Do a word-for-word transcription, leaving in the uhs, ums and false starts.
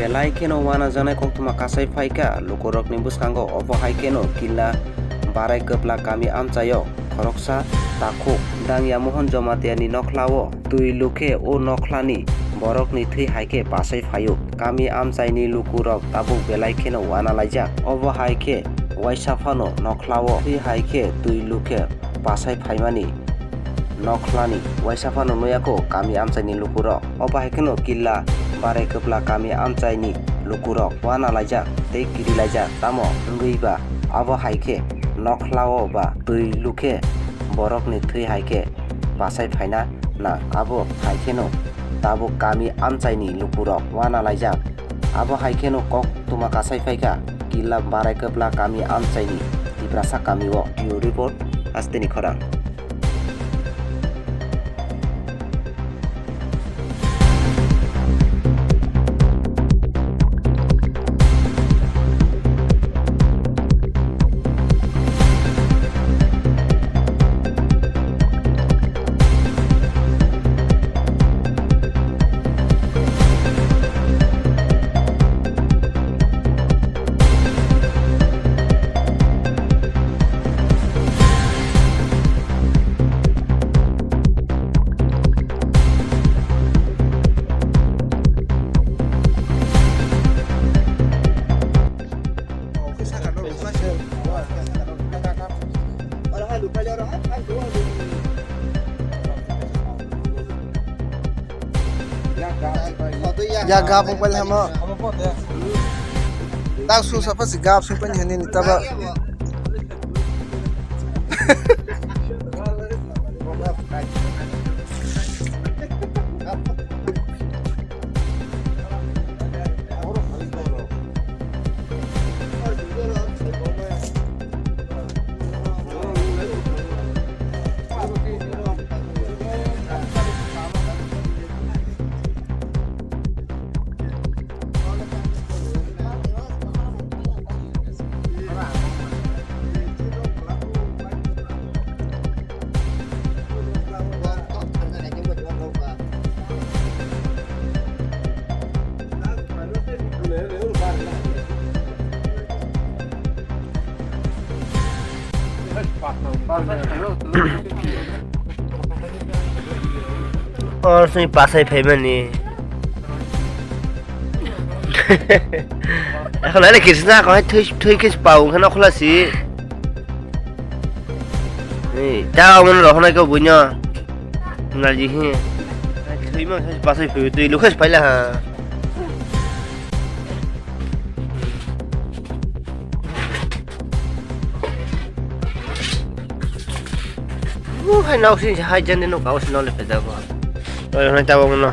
Belai kheno wanajaknai koktwma kasai phaikha lukurokni bwskango. Obo hai kheno Killa Barai Kwpla kami amchaio khoroksa takhuk Dangya Mohon Jomatiani nokhlao twi lukhe o nokhlani borokni thwi hai khe pasai phaio. Kami amchaini lukurok tabuk belai kheno wanalaijak. Obo hai khe waisa phano nokhlao thwi hai khe twi lukhe pasai phaimani nokhlani waisa phano nuyakho kami amchaini lukurok. Obo hai kheno Killa Barai Kwpla kami amchaini lukurok wanalaijak tei kirilaijak. Tamo wngwi ba abo hai khe nokhlao ba twi lukhe borokni thwi hai khe pasai phaina nang. Abo hai kheno tabuk kami amchaini lukurok wanalaijak. Abo hai kheno koktwma kasai phaikha Killa Barai Kwpla kami amchaini Tiprasa kamio. Bureau Report, Hasteni Khorang. Ya gap mobile hamo. Tak su sapa si gap su pani hani ni taba. Or sini pasai phaimani. Ekhon ale kisa na koi thui thui kis pau khana khula si. Ni ta mon rohonai ko buino. Nalji hi. Thui ma pasai phaimani thui lukhas phaila ha. Hai nok sini hai jani nok aus nole pedago. Oi, hai tabo mono.